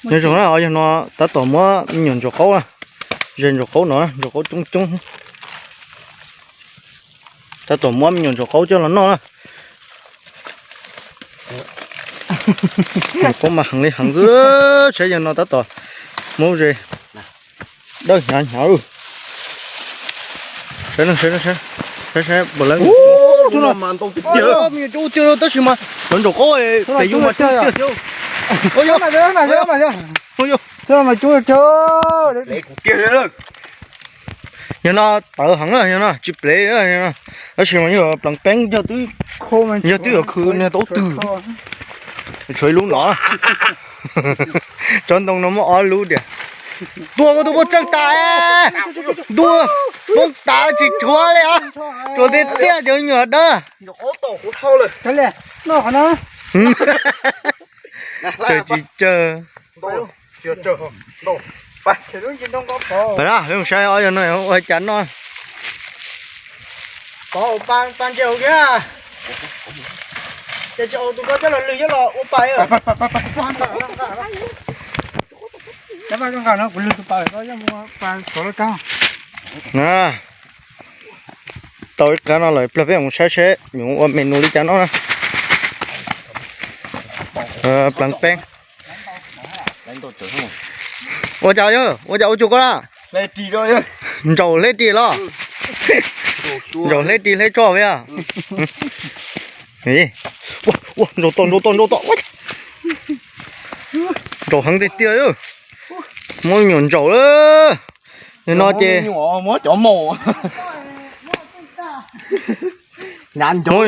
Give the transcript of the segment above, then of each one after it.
Nyob zoo na, yog no tab tom muab me nyuam ntsaum qaub na, ze ntsaum qaub no, ntsaum qaub coob coob. Tab tom muab me nyuam ntsaum qaub coj los noj na. Ntsaum qaub mas heev li heev xwb, saib yog no tab tom muab ze dawb hnyav hnyav. Saib, saib, saib, saib, saib, tab sis mas cov ntsaum qaub pem yus mas coob tiag thiab. Yog no tawv heev na, yog no tsis plev, tab sis mas yog pleev peeb yog twb, yog twb yuav khwv niag tau twg. Tshuav ib lub no. Tsob ntoo no muaj ob lub tiag. Tuaj, koj tuaj poob tseej tas, tuaj poob tas tsis tshuav li os. Tshuav tiag tiag cov me nyuam dawb. Tsawg tsis tsawg. Pab na, peb mus saib ob yog no ua cas noj. Na, tau ib qab no lawm, plag peb mus saib seb yuav ua menu li cas noj na. Pleev peeb. Ua cas yog, ua cas ua cuag koj na? Ntsaum hleb ris los? Ntsaum hleb ris hleb tsoj thiab. Ua, ntsaum tom, ntsaum tom, ntsaum tom. Ntsaum heev tiag tiag. Muab me nyuam ntsaum lawm. Nim no ces muab me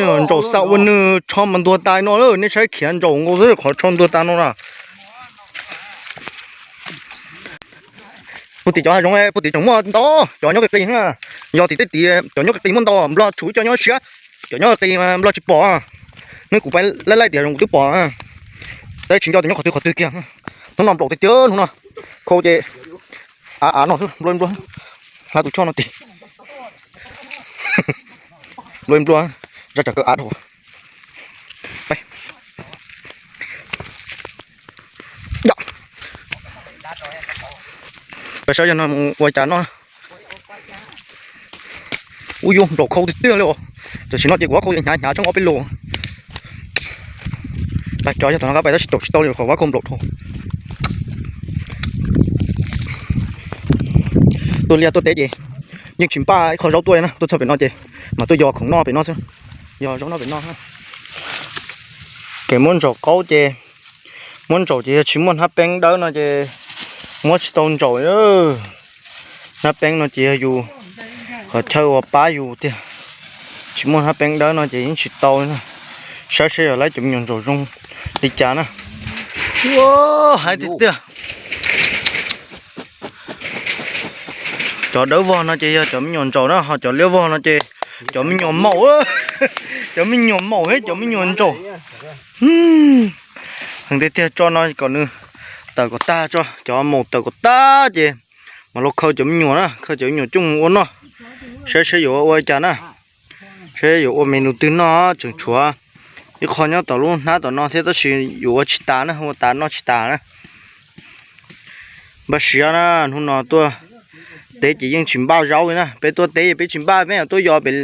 nyuam ntsaum xa ua nws tsho mas ntuag tas no lawm, nej saib khiav ntsaum nkaus xwb qhov tsho ntuag tas no na. Puag tim cov hav zoov, puag tim tseem muaj ntau cov nyob qis qis na. Yog tim tej tim cov nyob qis qis muaj ntau, nplog tshum cov nyob siab, cov nyob qis qis mas nplog tsis pom. Neb kuv pais laij laij tim hav zoov kuv twb pom, tab sis tsis nco tias nyob qhov twg qhov twg kiag. Hnub no nplaum tiag tiag hnub no, khau ces av av no xwb, nplua nplua, hlab tus choj no tim, nplua nplua, zaj tsam kaw av dhau. Peb saib yog no mus ua cas noj. Ub, yuav nplaum khau tiag tiag li os. Tam sim no ces kuv vav khau hnyav hnyav tseeb ob peb lus. Pais tso yog tom no qab pais tab sis taus tsis tau li qhov vav khau nplaum dhau. Tuaj liaj tuaj teb ces yeej tsis npaj ib qho zaub tuaj na, tuaj txog pem no ces mas tuaj yos khoom noj pem no xwb. Yos zaub noj pem no. Kev muab ntsaum qaub ces, muab ntsaum ces yog tsis muaj hnab peeb dawb no ces muab tsis tau ntsaum. Hnab peeb no ces yog yus qhov chaw uas pab yus tiag. Tsis muaj hnab peeb dawb no ces yeej tsis tau li na. Saib seb yog lawv cov me nyuam ntsaum zoo li cas na. Ua, hais tiag tiag. Cov dawb vog no ces yog cov me nyuam ntsaum na, ho cov liab vog no ces cov me nyuam maum, cov me nyuam maum thiab cov me nyuam ntsaum. Heev tiag tiag, tso no kom nws tawm kom tag tso, cov maum tawm kom tag ces mam los khaws cov me nyuam na, khaws cov me nyuam coj mus ua noj. Saib seb yuav ua li cas na, seb yuav ua me nus twg noj, tseem tshuav ib qho nyob tom lub hnab tom no thiab tab sis yuav ua tsis tas na, ua tas noj tsis tas na. Npaj siav na, hnub no tuaj teb ces yeej tsis npaj zaub li na, peb tuaj teb peb tsis npaj, peb tuaj yos pem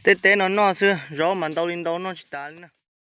tej teb no noj xwb, zaub mas ntau li ntau noj tsis tas li na.